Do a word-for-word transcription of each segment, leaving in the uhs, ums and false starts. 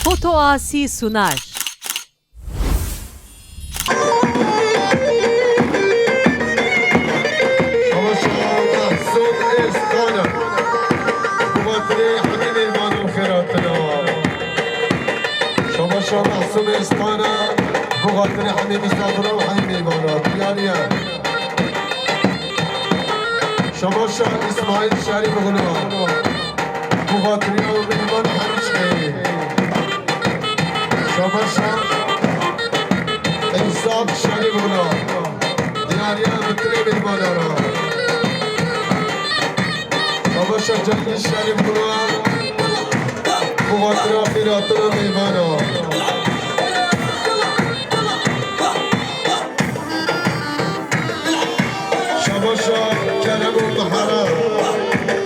Foto Asî Sunar. Savaşa Mehsûd Êskana. Bi xatirê hemî mêvanan xêr hatina. Savaşa Mehsûd Êskana. Bi xatirê hemî misafira û hemî mêvanan. Diyariye. Şabaşa Îsmaîl Şerîf Xulwa. Bi xatirî ew mîhman her çi. Şabaşa Îsaf Şerîf Xulwa. Diyariya bi tirê mîhmana re. Şabaşa Cengiz Şerîf Xulwa. Bi xatirî xêr hatina mîhmana. Şabaşa Kerem û Mihera.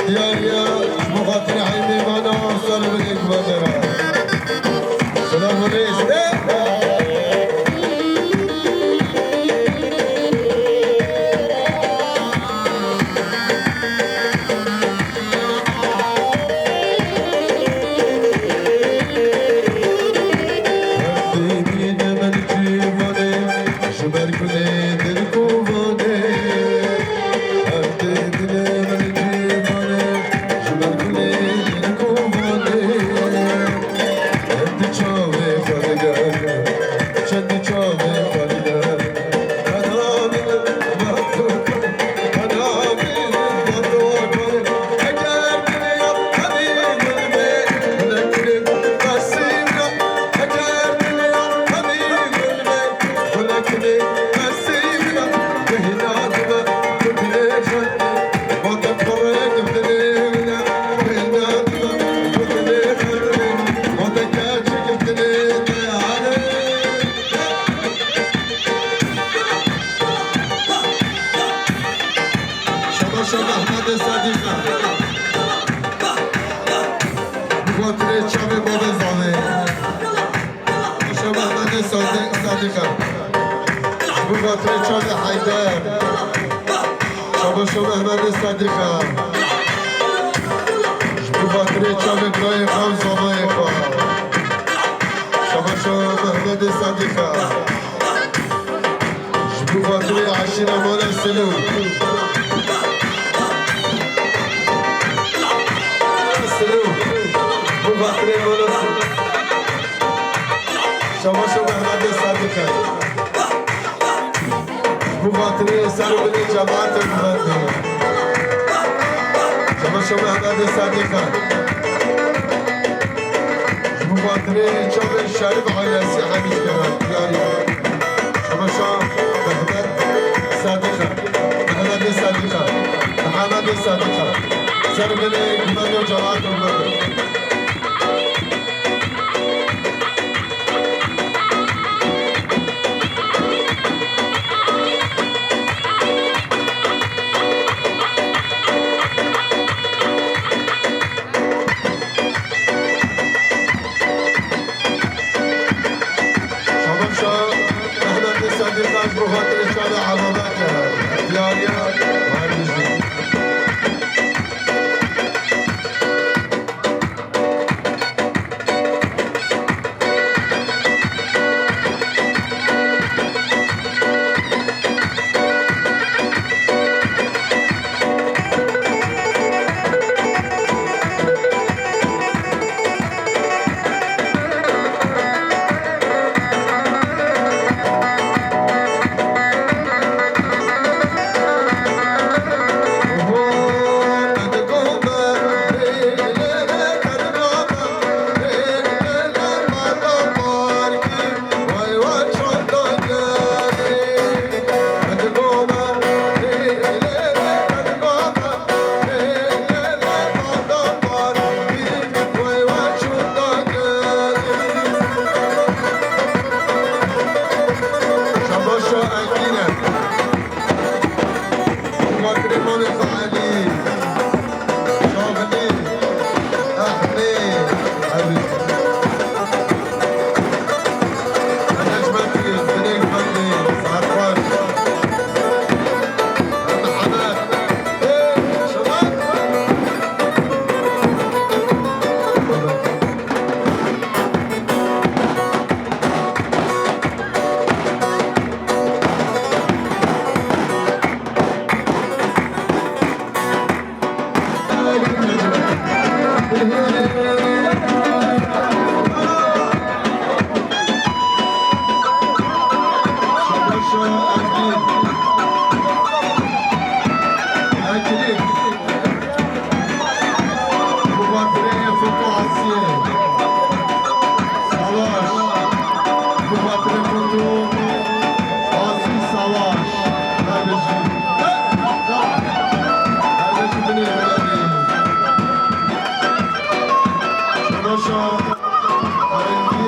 Diyariya ji bo xatirê hemî mêvana ser binê guhê me re. Silav û rêz. Her têbîne min cîvanê, ji ber gulê dilkovanê. Her têbîne min cîvanê, ji ber gulê dilkovanê. Çend çavê xwe diger, çend çavê xwe diger. Şabaşa Mehmetê Sedîqa. Bi xatirê çavê bavê zavê. Şabaşa Mehmetê Sedî-, Sedîqa. Bi xatirê çavê Heyder. Şabaşa Mehmetê Sedîqa. Bi xatirê çavê birayê xwe û zavayê xwe. Şabaşa Mehmetê Sedîqa. Ji bo xatirê eşîra mala Silû. Silû. Ji bo xatirê mala Silû. Şabaşa Mehmetê Sedîqa. Ji bo xatirê ser û binê cemaetê guhê me. Şabaşa Mehmetê Sedîqa. Ji bo xatirê çavê Şerîf ailesî hemî kere diyarî. Şabaşa Mehmet Sedîqa, Mehmetê Sedîqa, Mehmetê Sedîqa. Ser binê guhê me, cemaetê guhê me. Şabaşa Mehmetê Sedîqa ji bo xatirê çavê Elamete diyariya Harbijî. Savaş. Bu hatırı kutu. Asi Savaş. Kardeşim. Kardeşim, bu ne? Savaşa. Arındı.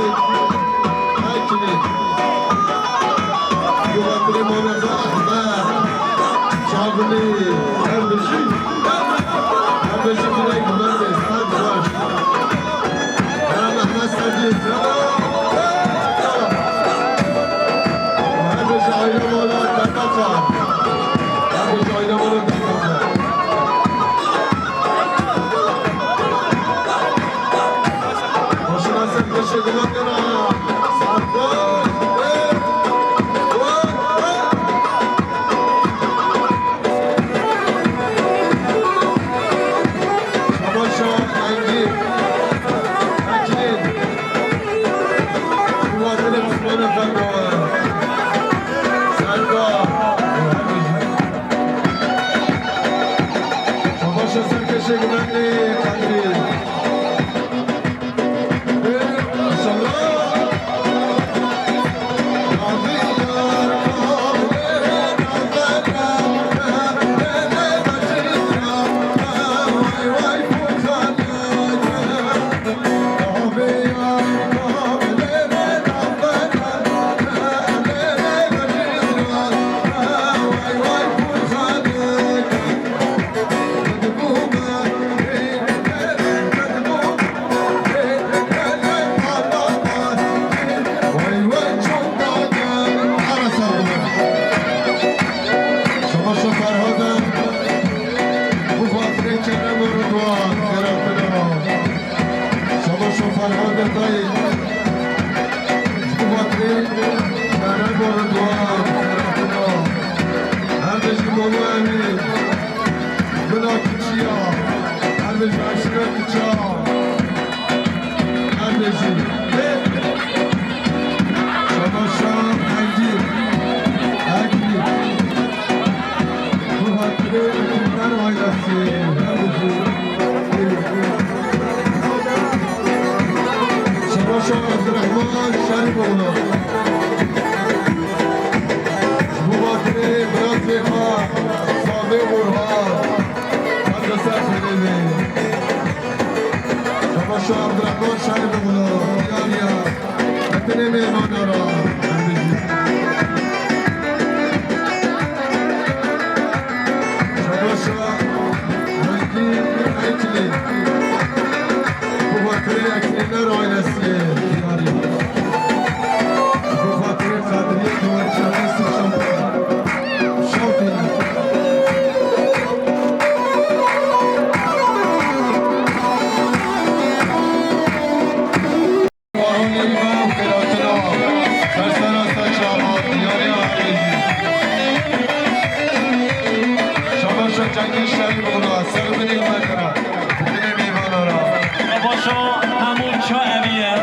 Ekini. Bu hatırı Mehmet Ahmet. Çağrılı. Kardeşim. Kardeşim, bu ne? Güvenli. Savaş. Şemaşo Ferhade, bu xatirê çene Morotuwa, xêratine. Şemaşo Ferhade tayê, bu xatirê çene Morotuwa, xêratine. Her de ji Moro Emîn, gula kiçiya, her de ji aşire kiça. Kardeşim. Şamaşa Engin. Engin. Bu hatırı Ekinler ailesi. Kardeşim. Şamaşa Abdurrahman Şerifoğlu. Bu hatırı Brazil Sade Orhan. Hadi sen söyle. Şamaşo Abdurrahman Şerifoglu, Diyariya, Metinê mêvana ra, em bijî. Şamaşo Rengîn Eklî, bu xatirê Eklîler ailesi, Diyariya. Bu xatirê Kadriye Duvarçanı Sirşan. Başa hemû ça eviye.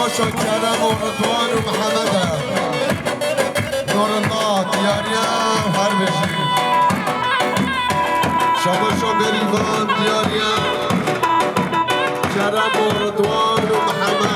Şabaşo Kerem û Ridwan û Mihemed e. Nûrullah, diyariya her bijî. Şabaşo Berîvan, diyariya Kerem û Ridwan û Mihemed.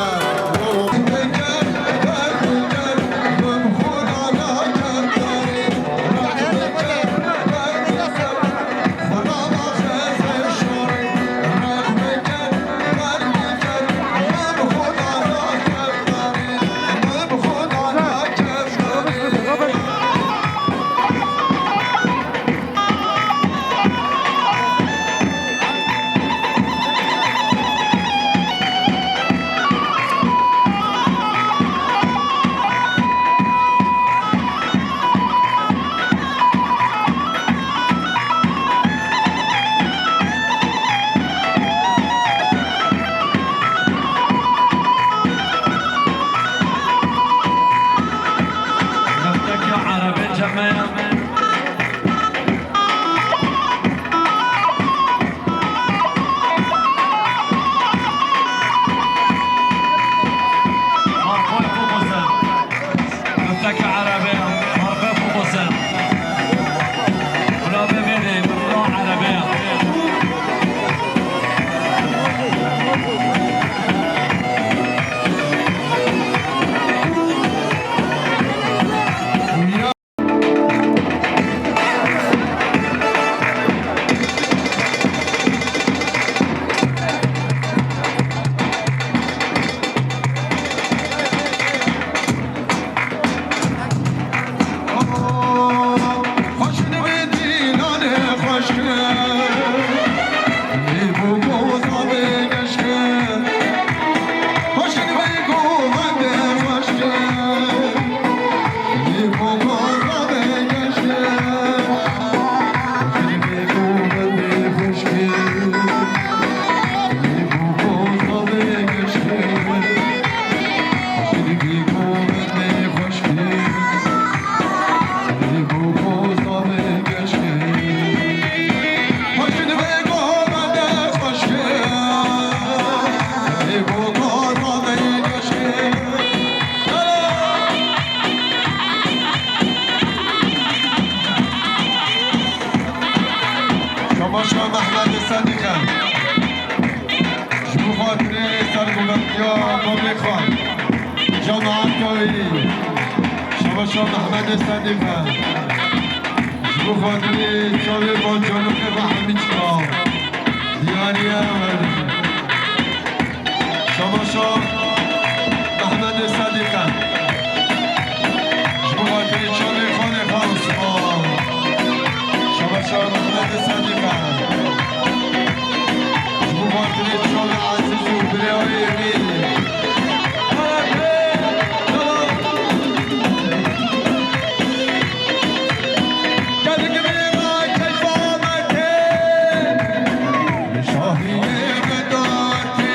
Neftekî erebê cem e. Markoy bixwazin. Neftekî erebê, markoy bixwazin. Bila bimêne, bila erebê. Şabaşa Mehmedê Sedîqe. Ji bo xatirê serguvertiya komê xwe. Cemaetê wî. Şabaşa Mehmedê Sedîqe. Ji bo xatirê çavê bacanokê ve hemî çika. Diyariye werdin. Şabaşa Mehmedê Sedîqe. Ji bo xatirê çavê xanê xwe Osman. Şabaşa Mehmedê Sedîqe. Ji bo xatirê çavê Ezîz û birayê wî. Şahiyê Vedatê.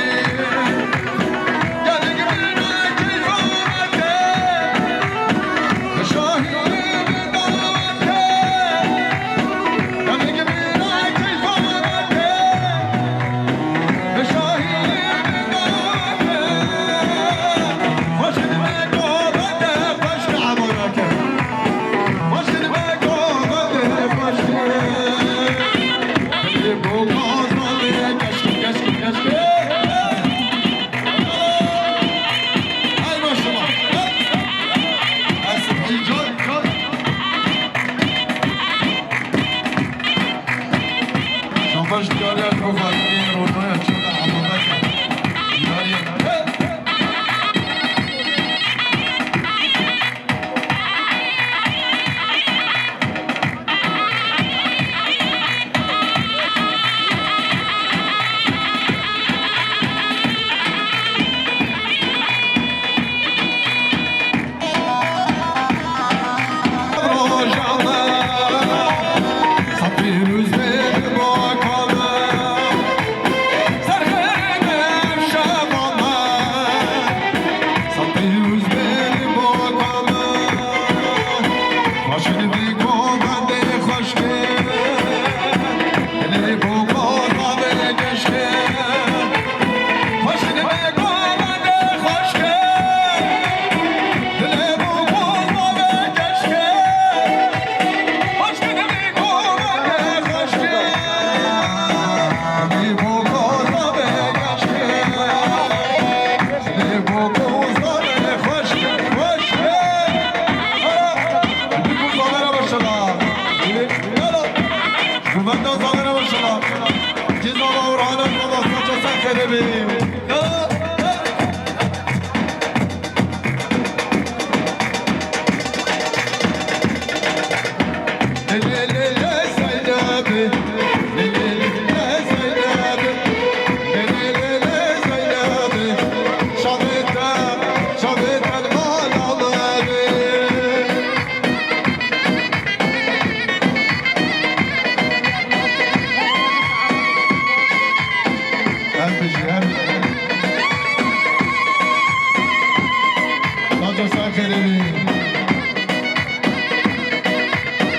Xêrê bî.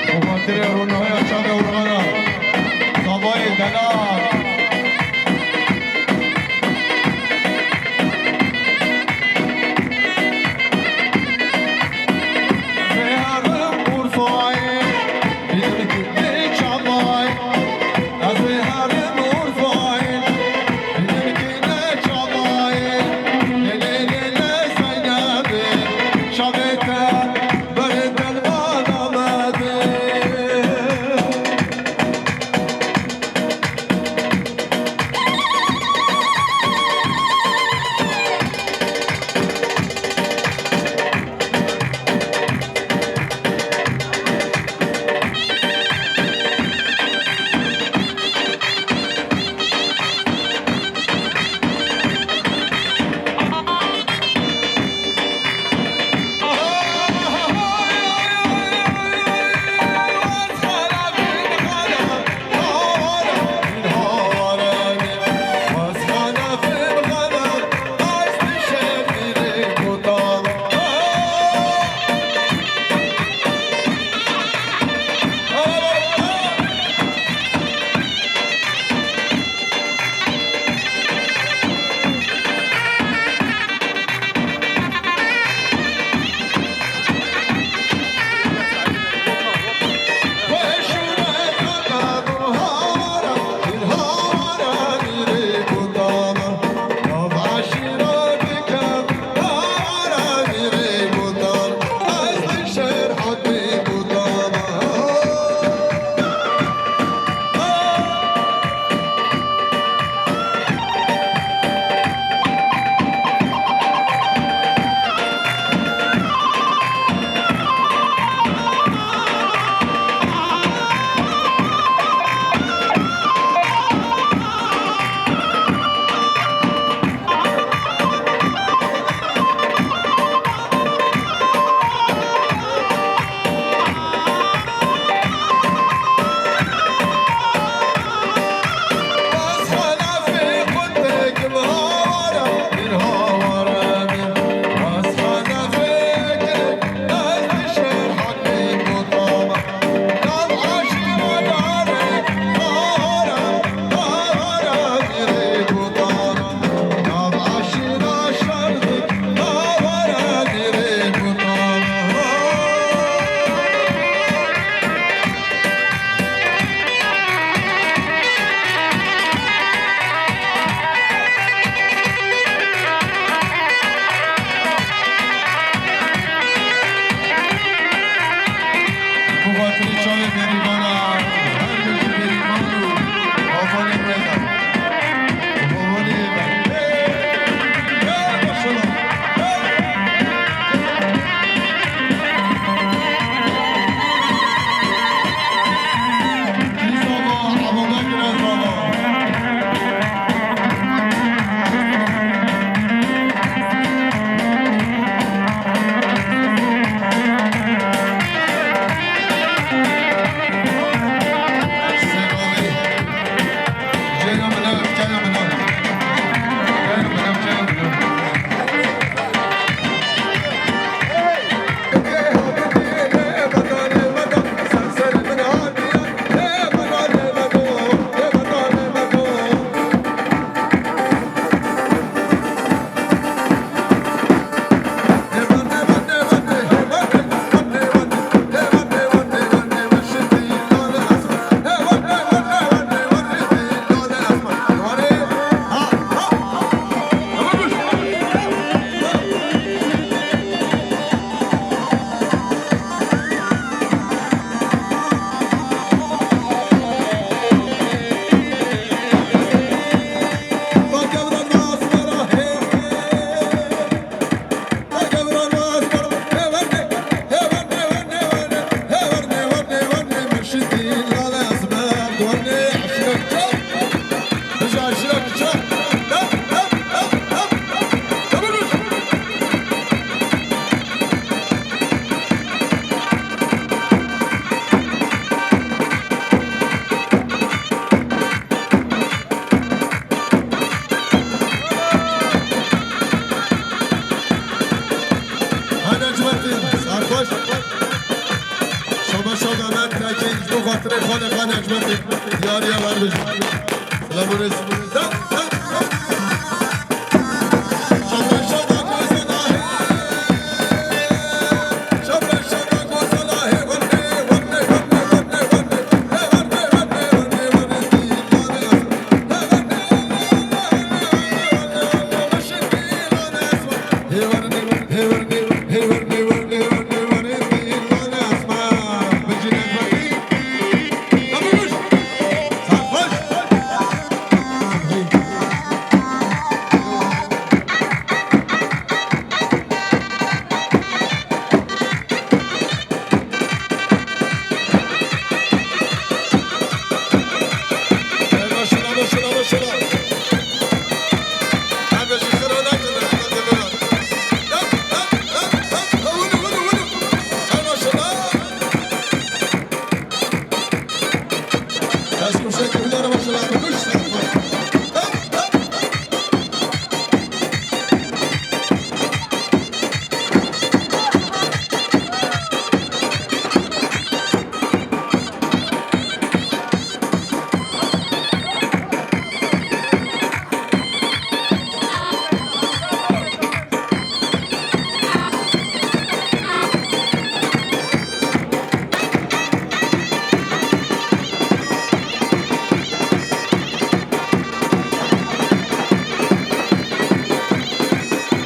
Bi xatirê rûnaya çavê Urxana. Zavayê delal. Zêherim Urfayê. Bînim ki ne çavay, ez ê herim Urfayê. Bînim ki ne çavay, lê lê lê lê Zeynebê, çavê te Şaba şaba Mert Tekin, ji bo xatirê xalê xwe Necmetî, diyariya wer bijî. Selam û rêz.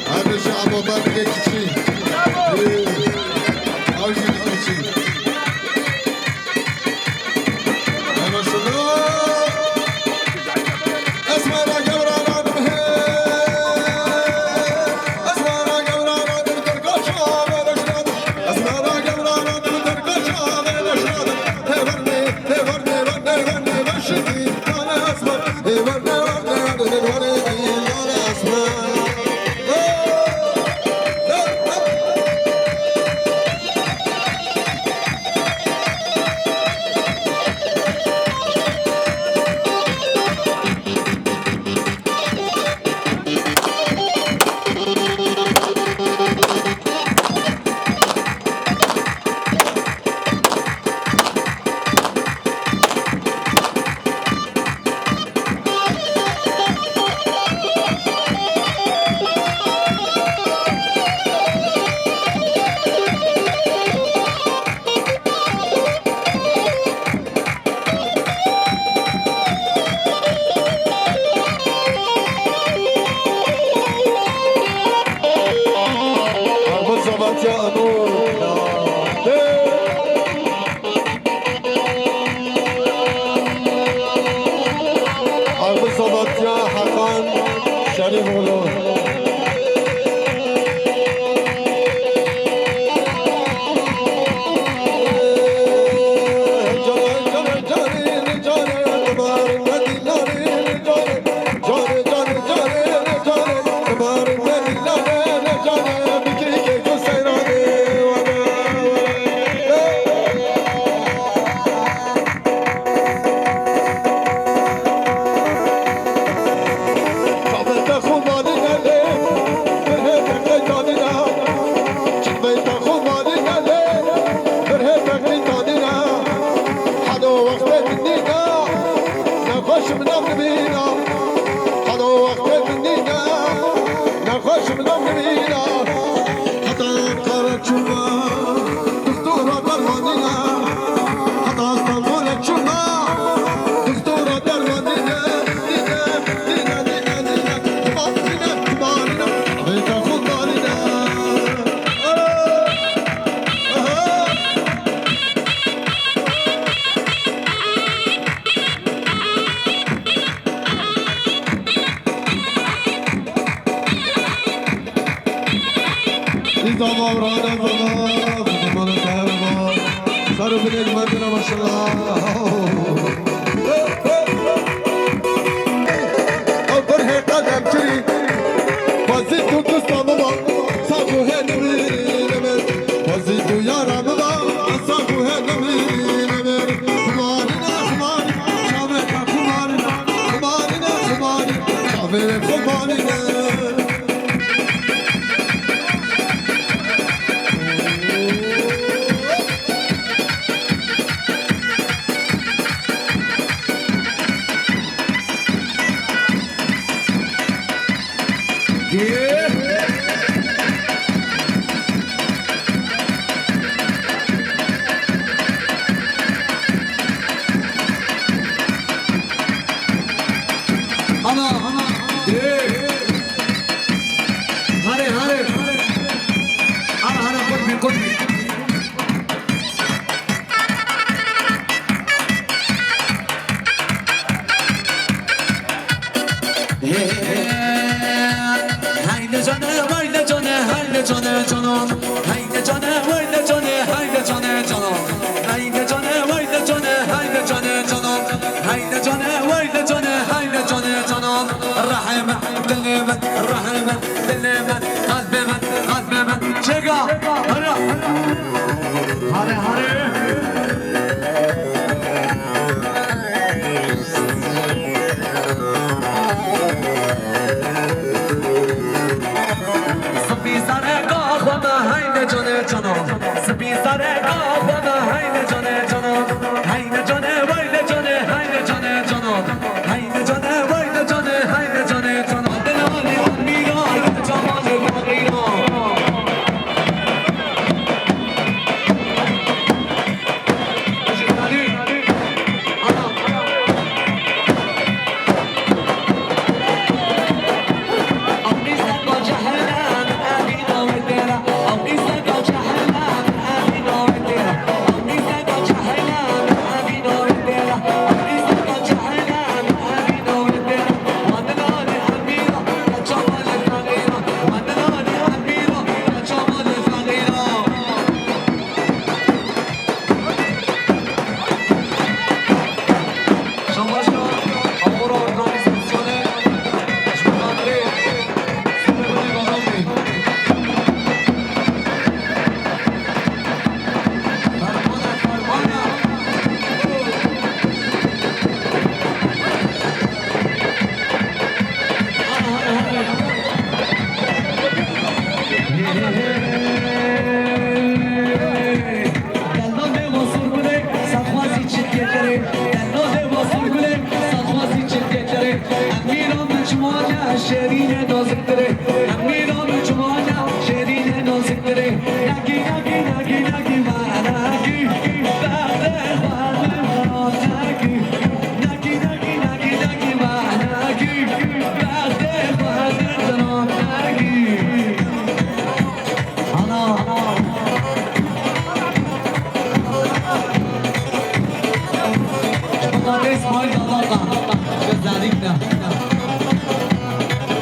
Hadi şu Abu Bakr kiçi. Avcı kiçi. Ardı Sabatya Hakan Şerifoğlu. Nexweş min ev dimîna, heta wextê min nîne. Nexweş min ev dimîna, heta qere çûma, doktora derman nîne. Heta Stenbolê çûma, doktora derman nîne. Nîne, nîne, nîne, nîne. Xuman nîne, xuman nîne. Bêta xuman nîne. Aha. Îza Mawrana Zana, Zana Zana, Sarı Bilek Mendina maşallah. Ew birhê qedem kirî, bazî tu kista min ba, sax û hê nimî nimir. Bazî tu yara min ba, sax û hê nimî nimir. Xumarîne, xumarî, çavê te xumarîne, xumarîne, xumarî, çavê wê xumarîne. Haydi canım, haydi canım, haydi canım, canım. Haydi canım, haydi canım, haydi canım, canım. Haydi canım, haydi canım, haydi canım, canım. Rahmet, dilime, rahmet, dilime, kalbime, kalbime. Çeka, hara. Hare, hare. Spî sereka xwe me heyne canê cano. Spî sereka xwe me heyne canê cano. Heyne canê, weyne canê, heyne canê cano. Heyne canê, weyne canê, heyne canê cano. Dilanê Emîra, yine çamanê Faxîra. Şerîne naziktirê, Emîra min çimana, şerîne naziktirê. Nakî, nakî, nakî, nakî, ma nakî. Bextê xwe min nakî. Nakî, nakî, nakî, nakî, ma nakî. Bextê xwe min nakî. Ana, ana. Ji bo xatirê Smaîl Dalaka, ji zarîk de.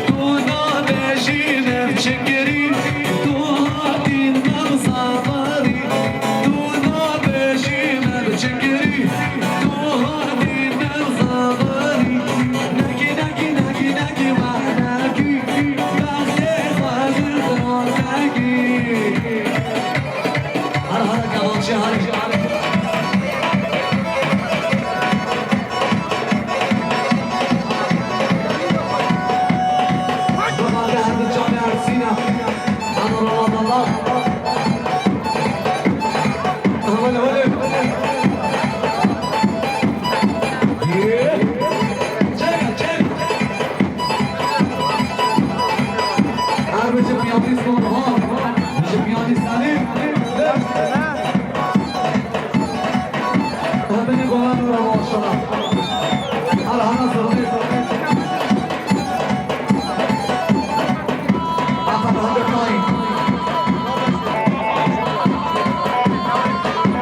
Tu nabêjî ne çi kirî, tu hatî ne zavarî. Tu nabêjî ne çi kirî, tu hatî ne zavarî. Nakî, nakî, nakî, nakî, ma nakî. Bextê xwe min nakî. Hara, hara, kemançê, hara. Bixaze her du çavê Ersîna. Ana Ramazanlar. Hewle, hewle. Çek, çek. Her bijî piyanîst Nurhan, bijî piyanîst Elî. Hemî golan û rewaşana. Her hana zirnê. Axa hadi kayî.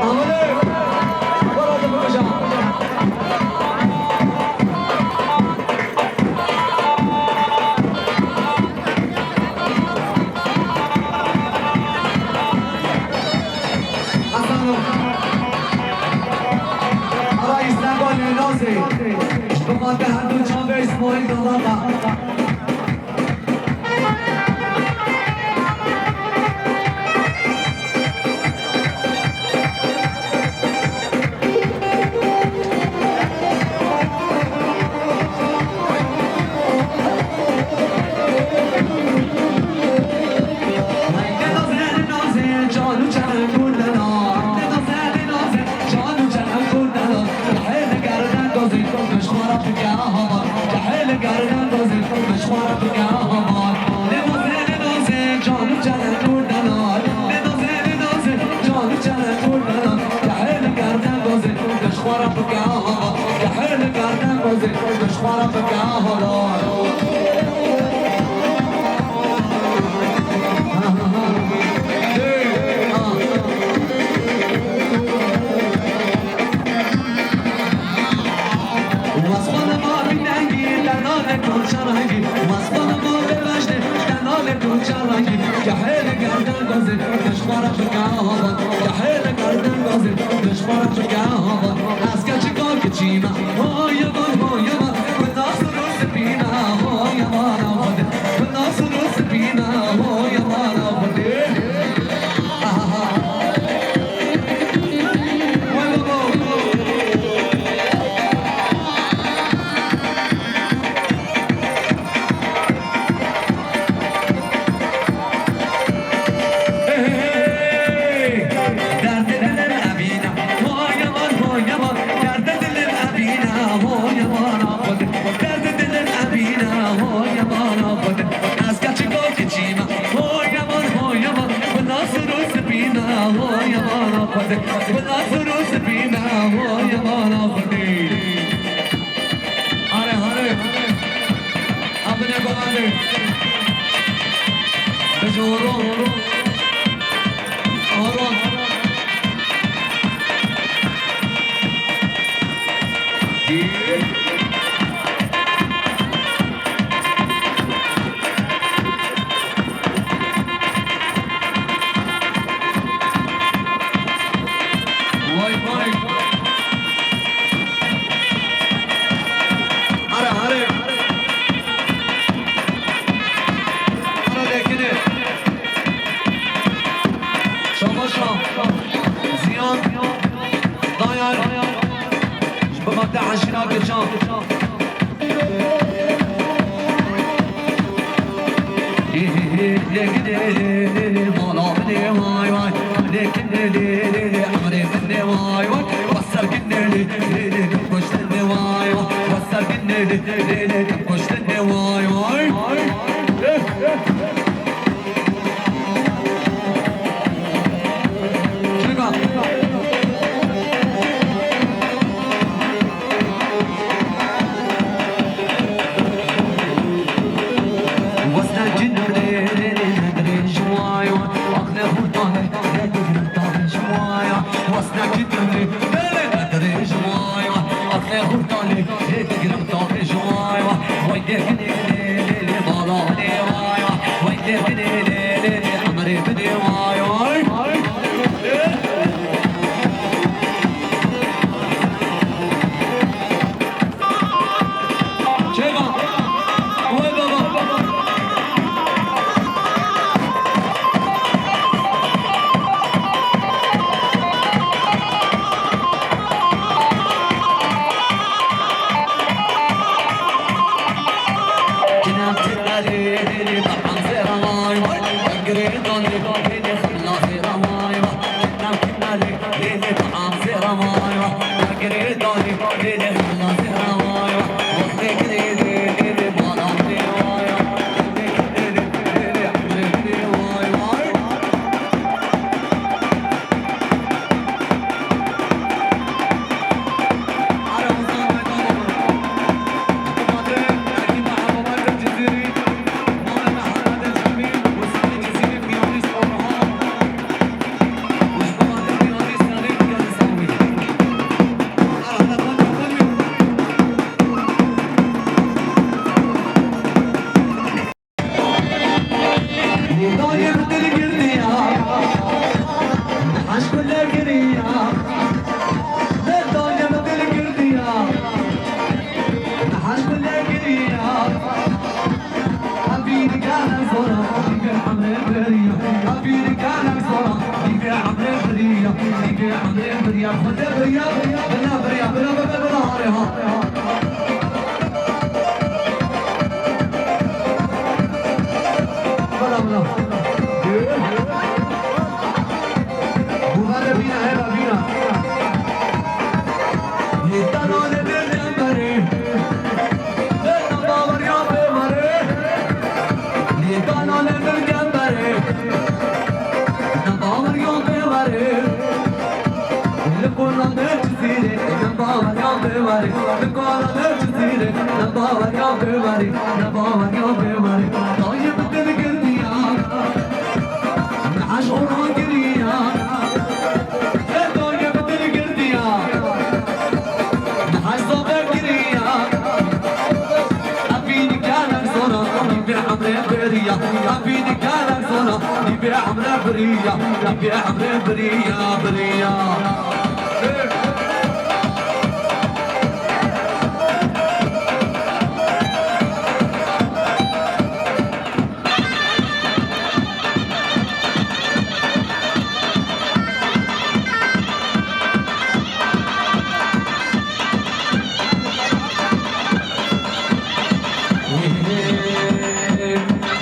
Amine. Wara de bêje. Hasan. Ara Îsmaîl Nênazê. Ji bo te her du çavê Îsmaîl Dalaka. Hare, hare. Abine bane. Bejoro. Oro. Vay, vay. Hare, hare. Hare lekine. Şabaşa. Ziyan. Dayar. Ji bo te eşîra geçan. Emre biriya, bê emre biriya, biriya.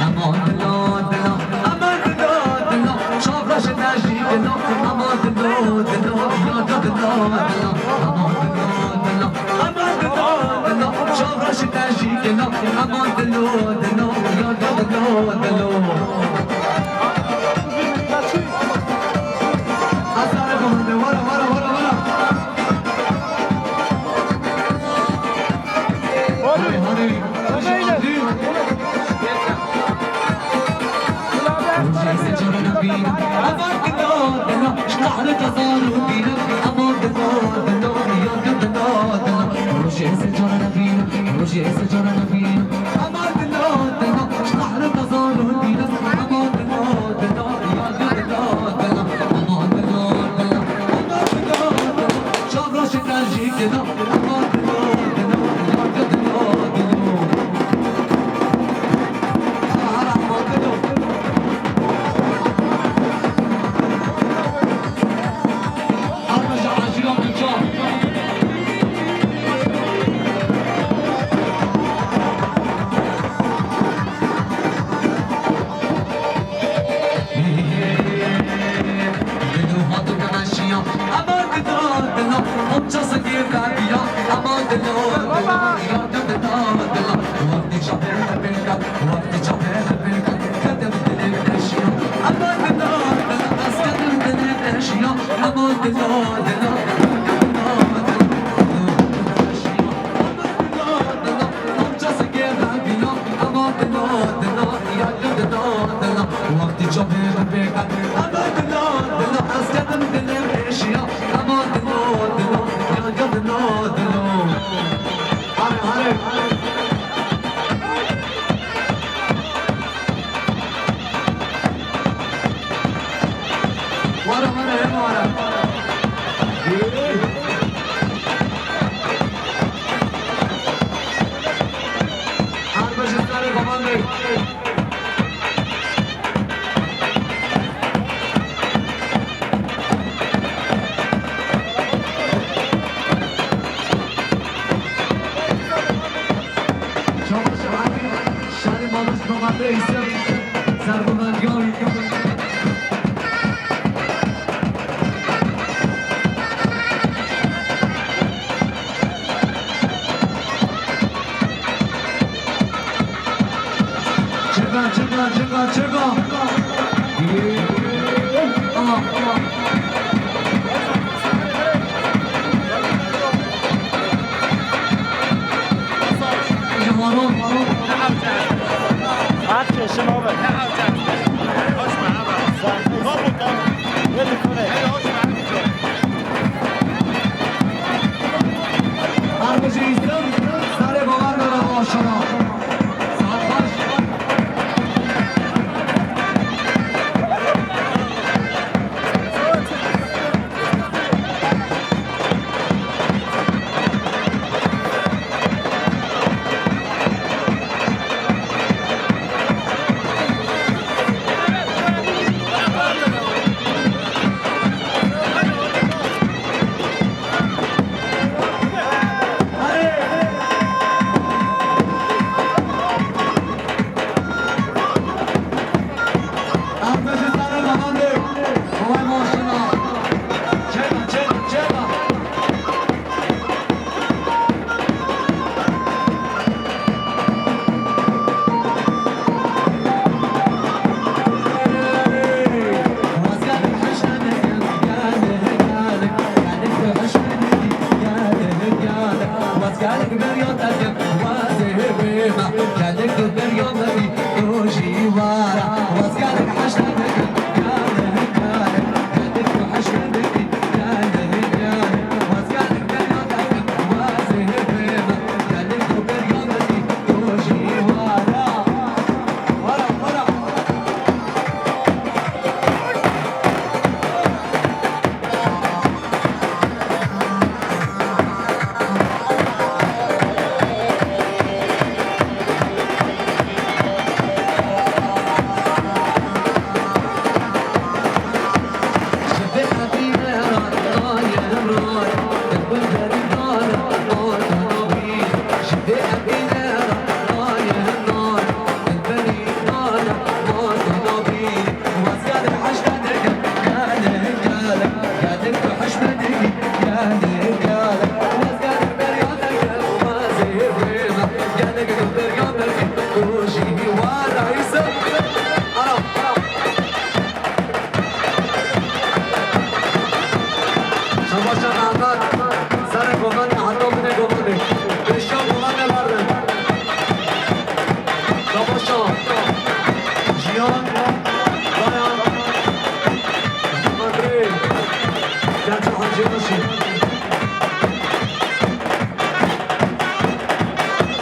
Aman dilo, dilo, aman dilo, dilo, şofra şina jî dilo, aman dilo, dilo, ya dilo, dilo, aman dilo, dilo, aman dilo, dilo, şofra şina jî dilo, aman dilo, dilo, ya dilo, dilo. Asare bana, vara, vara, vara, vara. Wara, wara, wara. Her bejin serê baban bê. Çabaş Adil, şarê Mamiş Babatrê Îsem, sergovendiya wî. Çeka, çeka, çeka, çeka. Aha, aha. Hadi şuna bak. Sen. Hadi şuna. Her bijî Îsem, serê bawer de re başana. Saet baş.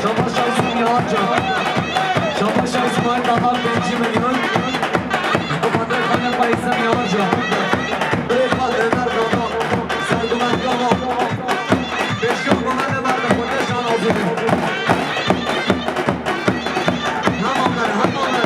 Şabaş Aysim Yağcı. Şabaş Aysim Aytama pêncî milyon. Kubatê Xane Aysim Yağcı. Birêz Ömer Kaka. Sergumen Kaka. Pêşiya Gumen Ömer de xwe te şan azî. Hema me, hema me.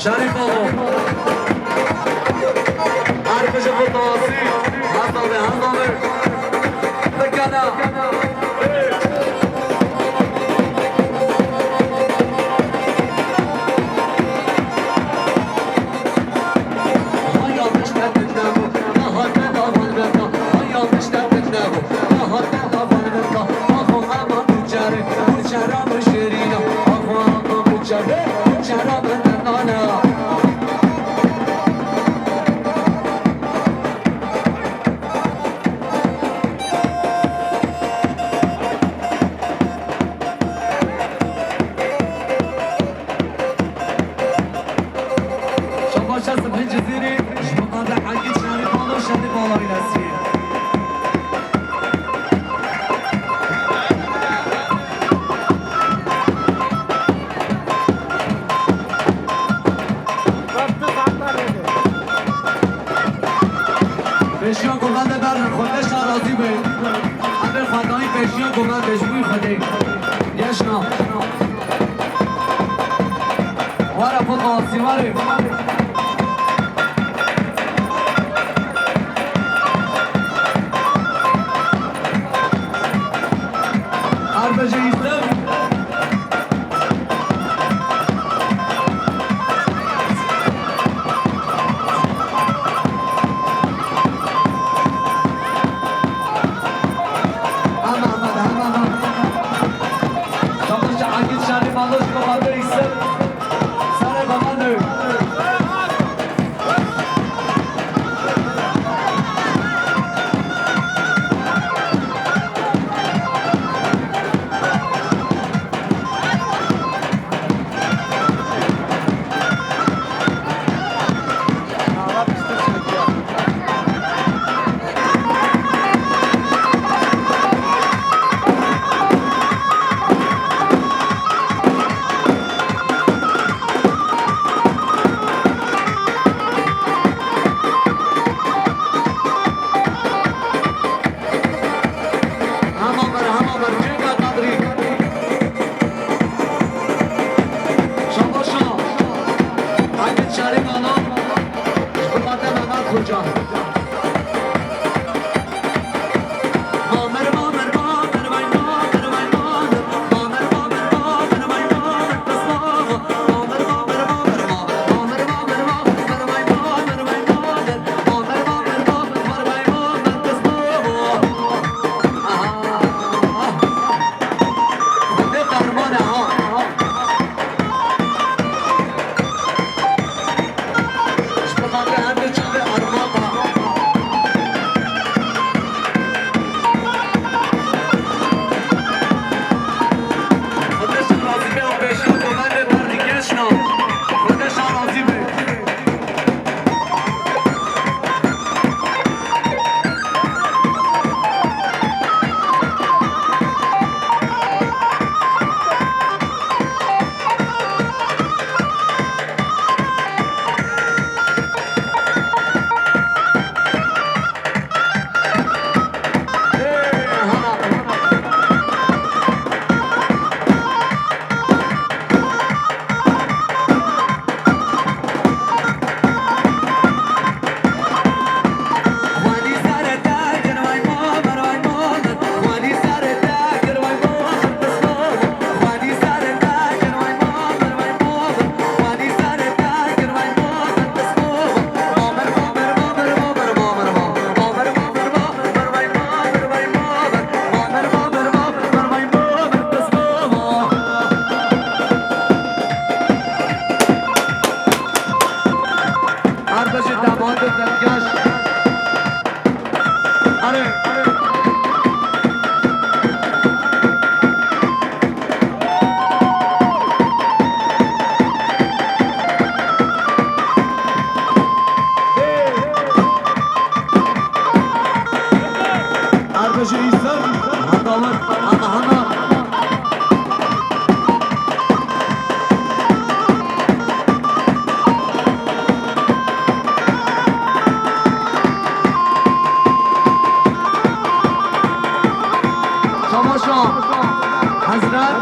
Şerîf Alo. Her bije bi tawasî. Hezda be, hezda be. Bikene. Şabaşa Sibhê Cizîrî, ji bo qadê Hegî Şerîf Alo, Şerîf Alo Îlesî. Pêşiya Gumen de ber xwe te şarazî be. Em ê xwedayî pêşiya Gumen de ji bo Xwedê. Geşna. Were xwe qasî were. Her bije Îslam. Erdê ji Îsem, heta wir, heta hema. Şabaşa Hezret,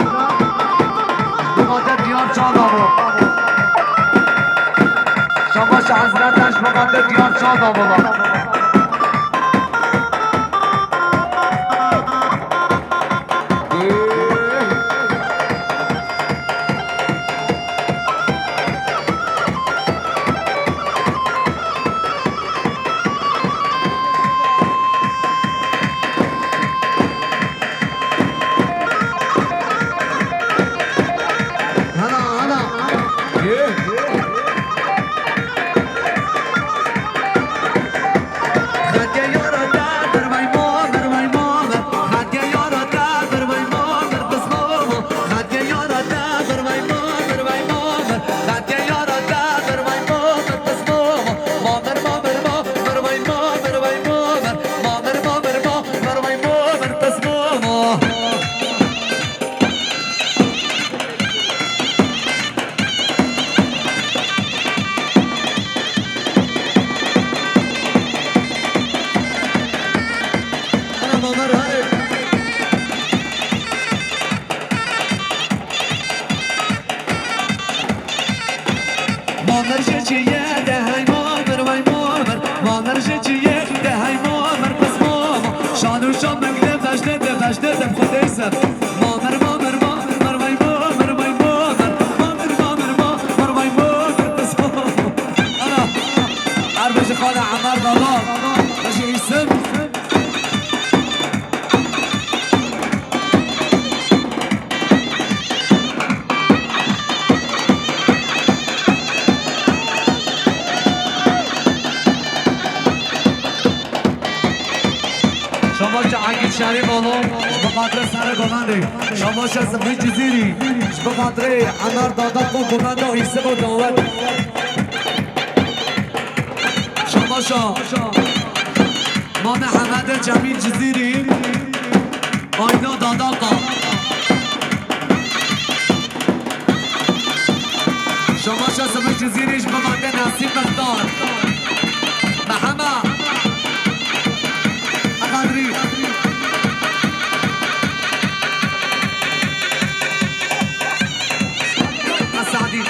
ji bo xatir diyar çanda bû. Şabaşa Hezret, ji bo xatir diyar çanda bû. Hela, hela. Mamir ji çiyê de hey mamir, vay mamir. Mamir ji çiyê de hey mamir, pis mama. Şan û şan min de beşte de, beşte de xwedê ser. Mamir, mamir, mamir, vay mamir, vay mamir. Mamir, mamir, mamir, vay mamir, pis mama. Ana, her bêjî xala Emar Dada. Bêjî Îsim. Şabaşa Egîd Şerîf oğlu, ji bo xatirê serê govendê. Şabaşa Simî Cizîrî, ji bo xatirê Emar Dada ku govenda Îsiko dawet. Şabaşa Mame Hemedê Cemîl Cizîrî, Ayna Dadaka. Şabaşa Simî Cizîrî ji bo xatirê Nesîm Mextar. Mehema. Qadrî. Esadî.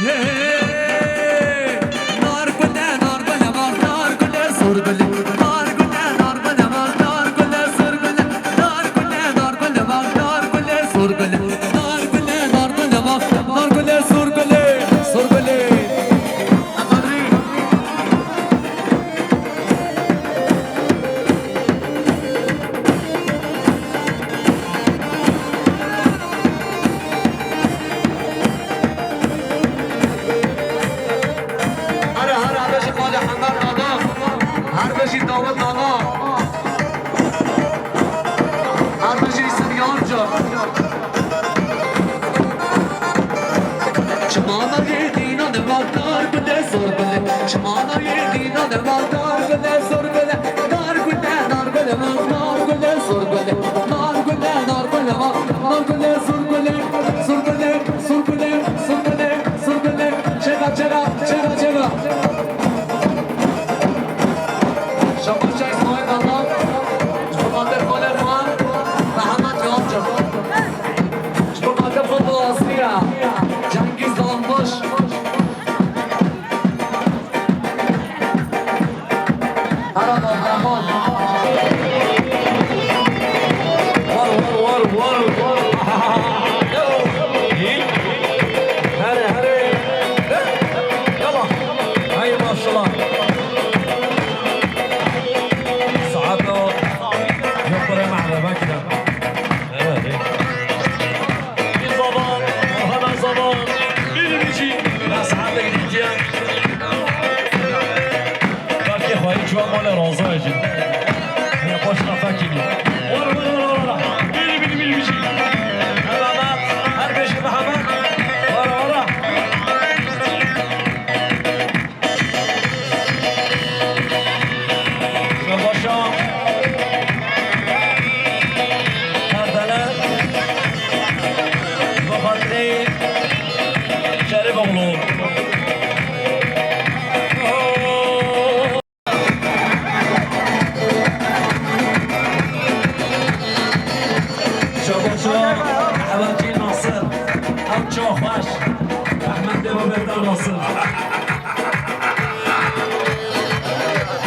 Hey, hey, hey. Nar gule, nar gule, nar, nar gule, sor gule. Nar gule, nar gule, nar, nar gule, sor gule. Nar gule, nar gule, nar, nar gule, sor gule. Nar gule, nar gule, nar, nar gule, sor gule. Sor gule. Qadrî. Here, here, her bêjî Xalê Hemed Dada. Her bêjî Dawid Dada. Her bêjî Îsim Yarca. Çimana yê dîna de bak dar gule zor gule. Çimana yê dîna de bak dar gule zor gule. Dar gule, dar gule, bak dar gule zor gule. Dar gule, dar gule, bak dar gule zor gule. Zor gule, zor gule, zor gule, zor gule. Çera, çera, çera, çera. Şabaşa Îsmaîl Dada, ji bo xatir xalê xwe, Mehmet Yalçın. Ji bo xatir xwe bi asî ye. Cengîz Dalmış. Herhalde Abdurrahman. War, war, war, war, war. Here, here. Yala. Hey maşallah. Saate o. Yok buraya mahveme gidelim. Evet. Bir zaman, hemen zaman. Bir biçim. Nasıl halde gideceğim? Belki hayır şu an böyle razı edeceğim. Wara, wara, wara, wara. Bîrî, bîrî, bîrî, bîrî. Selamet, her beşî Mihemed. Wara, wara. Şebaşa. Perdeler. Bahattin. Şerîfoğlu. Şabaşa, Ehmetçî Nasir. Ew çax xweş. Ehmet dê babê te Nasir.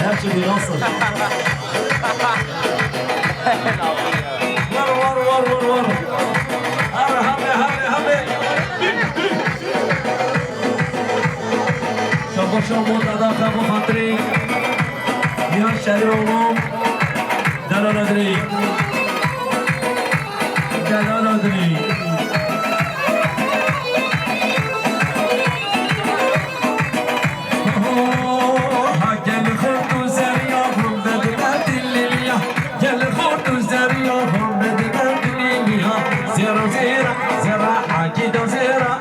Her çi dî Nasir. War, war, war, war, war. Her, hebe, hebe, hebe. Şabaşa, mor dada, xwe bo xatirî. Niha Şerîfoğlu, Delal Adrî. Delal Adrî. Ha, gel xurt û zeriya hûn de diberdin lîliya. Gel xurt û zeriya hûn de diberdin lîliya. Zera, zera, zera, akîda zera.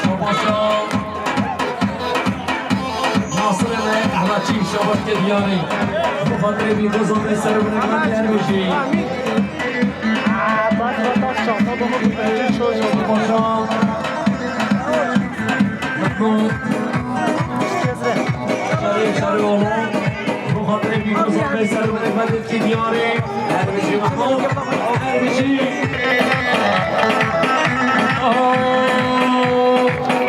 Şabaşa. Nasirê me Ehmetçî, şabaş ke diyarî. Bu xatirê bî xwe zafê ser û binekman diyer bêjî. Şabaşa. Şerîf Şerîfoğlu. Bu xatirê bî xwe zafê ser û binekman diyer bêjî. Her bijî Mehmûd, her bijî.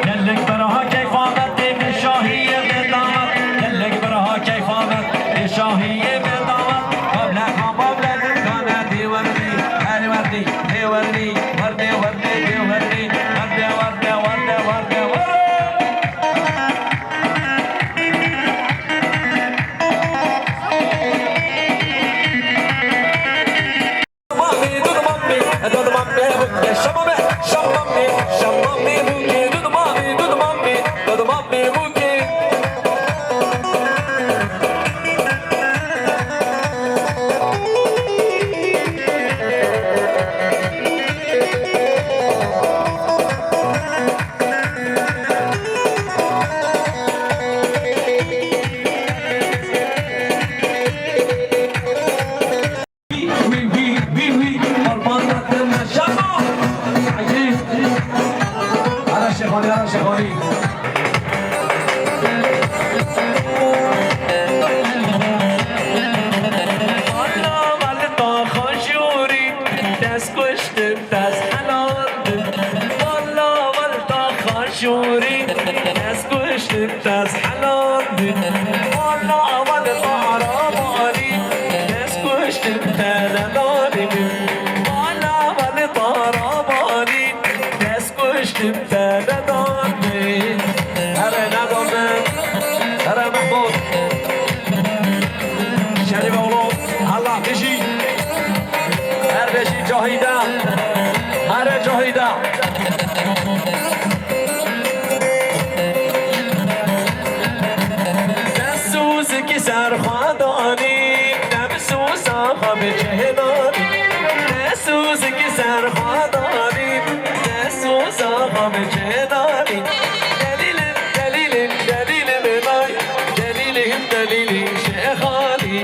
Gelek bira keyf amet, tê bi şahiyê bê damet. Gelek bira keyf amet, tê şahiyê bê damet. Bablek ha bablek, kane dê werdî, her werdî, dê werdî, werdê, werdê, dê werdî, werdê, werdê, werdê, werdê, werdê. Dest kuştum, dest helaldim. Valla, valla, xaşûrî, dest kuştim, dest helaldim. Valla, valla, arabanî, dest kuştum, teredanî. Valla, valla, arabanî, dest kuştim, teredanî. Here, ne derdin? Here, Mehmûd. Şerîfoğlu, Allah bijî. Her bijî Cahîde. Here Cahîde. Dest û zikî ser xwe danî, dem sûsa xwe bi cih danî. Dest û zikî ser xwe danî, dest sûsa xwe bi cih danî. Delîlim, delîlim, delîlim lay, delîlim, delîlim Şêxanî.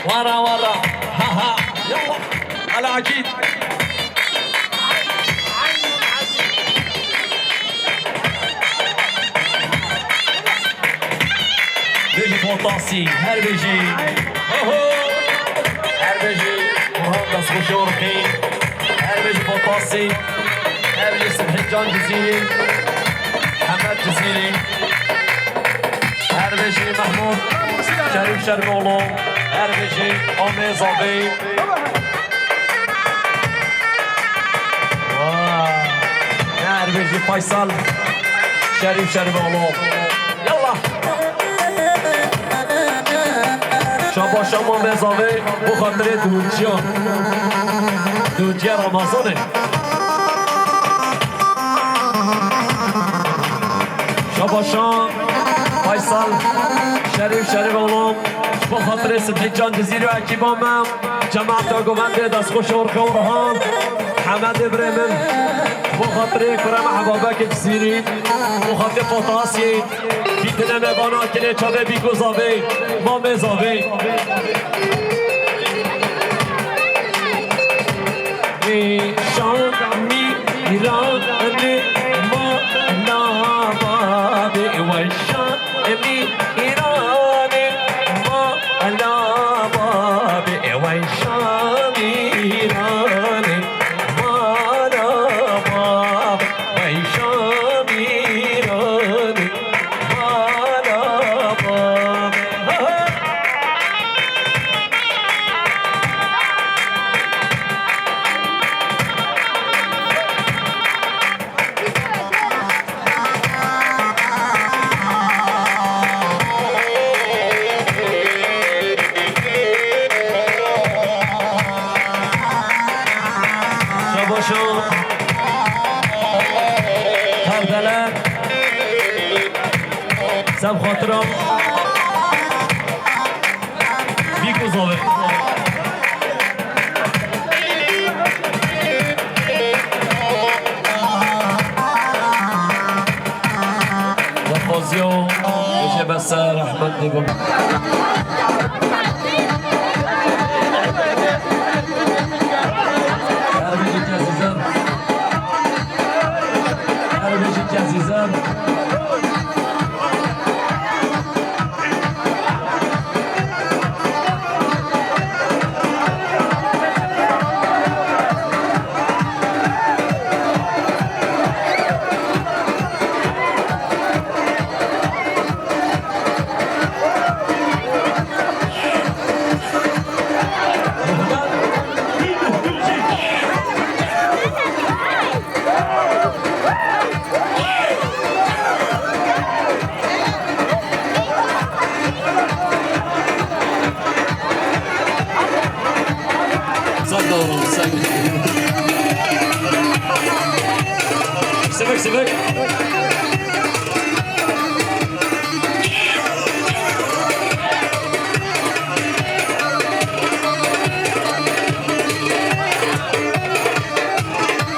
Wara, wara, ha, ha, yallah. Ala Akîd. Bijî Potasî, her bijî. Oho! Her bijî Orhan Destxweş Orxî. Her bijî Potasî. Her bijî Sibhî Can Cizîrî. Hemed Cizîrî. Her bijî Mehmûd. Şerîf Şerîfoğlu, her bijî, Amê Zavê. Vay. Her bijî Faysal, Şerîf Şerîfoğlu. Yallah. Şabaşa Amê Zavê, bo xatirê duhûciya. Duhûciya Ramazanê. Şabaşa Faysal, Şerîf Şerîfoğlu, ji bo xatirê Sibhî Can Cizîrî û ekîba me, cemaeta govendê destxweş Orxe Orhan, Hemedê birê min, ji bo xatirê kura me Hebabekê Cizîrî, ji bo xatirê Fatasyê, dîtine me bana kinê çavê Bîk û Zavê, Mamê Zavê. Weşan mîranê ma la babê, weşan mîranê ma la babê, weşan mîranê ma la babê, weşan mîranê ma la babê. Şabaşo. Kardele. Sem xatira. Bîk û Zavê. Daxwaziya bêje bes e, rehmet dê bim. Her bijî ezîzan. Her bijî ezîzan. Sağ olun, sağ olun. Sivik, sivik.